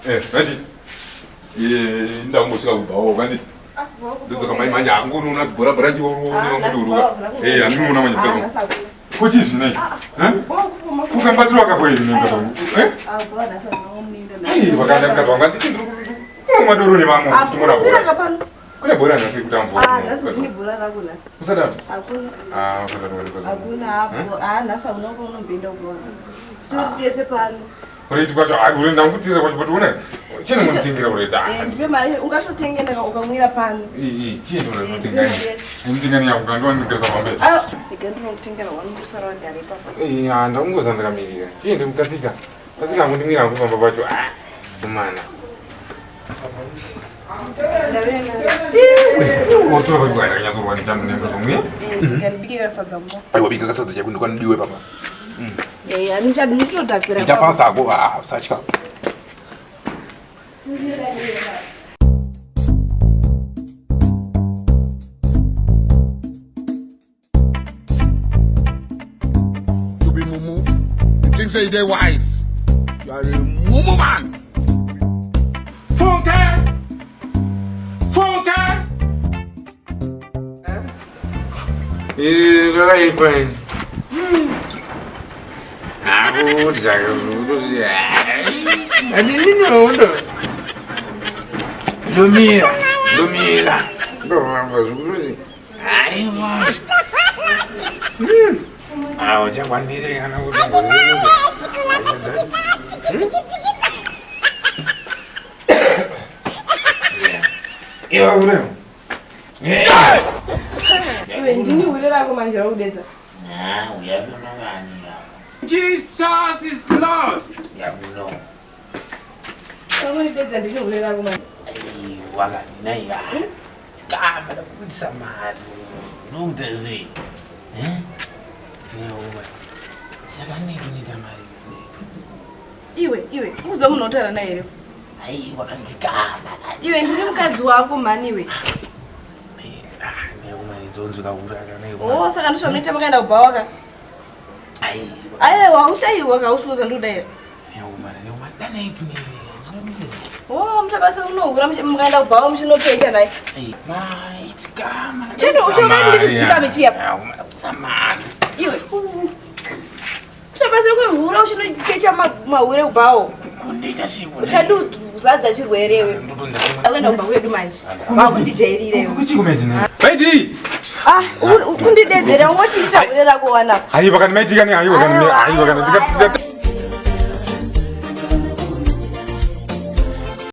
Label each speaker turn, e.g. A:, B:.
A: Eh, ready? Eh, ndangosvika kubhawa kandi. Ndodzoka mai manje angonoona bhora bhora chiwoona Eh, andinoona manje mukadzi. Ko chii zvino izvi? Eh? Kukambatiro akapo here mukadzi wangu? Eh? Ai, wakanda mukadzi wangu anditi ndiri kumwa doro nevamwe tichimona bhora. Kune bhora nhasi kutamba.
B: Ah, nhasi ndine bhora rako nhasi.
A: Usadaro.
B: Hakuna.
A: Ah, usadaro.
B: Hakuna hapo. Ah, nhasi hauna unombinda kubhora. Titori tese pano.
A: Ureti kwacho ah, uri ndangutira kwacho but una chine munotengera ureti. Ah.
B: Eh, ndipe mari ungatotenga ndaka ukamwira pano.
A: Ii ii chine unotenga. Ndinotenga ni yako kandiwa ndinogeza pamberi.
B: Ah, rega ndinokutengera wani kusara wagara ipapa.
A: Eh, ah ndakungoza ndakamirira. Chine ndikukasika. Kasika hangu ndimira hangu pamba pacho. Ah, kumana. Aiwa bika kasadza chako ndikwandiwe papa.
B: Eh, anichadi ndinototakira.
A: Ita fast ako ah usatya.
C: You be mumu. You think say you dey wise. You are a mumu man.
A: Funke! Funke! Ndakaipa ini. Ndomira, ndomira. Ndofamba zvekuti Aiwa. Ah, uchakwanise kana kuti Iwe ure.
B: Iwe ndini hure rako manje rakudedza.
D: Ah, uyakuno kani
C: Jesus is Lord.
D: Yakuno.
B: Pamwe ndini hure rako manje.
D: Aiwa kani nai. Kamba ndakubudisa mari. Unokuita sei? Eh? Newe. Saka nei kunoita mari?
B: Iwe, iwe, ukuziva munhu wotaura naye here?
D: Aiwa kanzikama.
B: Iwe ndiri mukadzi wako mhani iwe.
D: Ah, newe mari dzonzwika kuraka nei.
B: Oh, saka ndizvo munoita makaenda kubhawa ka?
D: Aiwa.
B: Aiwa, uchaiwa ka usuza ndikudaira.
D: Newe mari, newe mari. Dana iti ne.
B: Oh, muchabasa unohura mukaenda kubhawa muchinopecha naye.
D: Ai, mai tsikama.
B: Cheno uchiona ndiri kudzika michiya.
D: Samari.
B: Iwe. Muchabasa kuhura uchinopecha mahure kubhawa.
D: Kundiita sei?
B: Uchanduzadza chirwere iwe. Akuenda kubva kwedu manje. Vakundijairire iwe.
A: Kuchikumedini. Maiti!
B: Ah, kundidedzera ungochiita hure rako wanapa.
A: Haiwa kana maitika ni haiwa kana haiwa kana.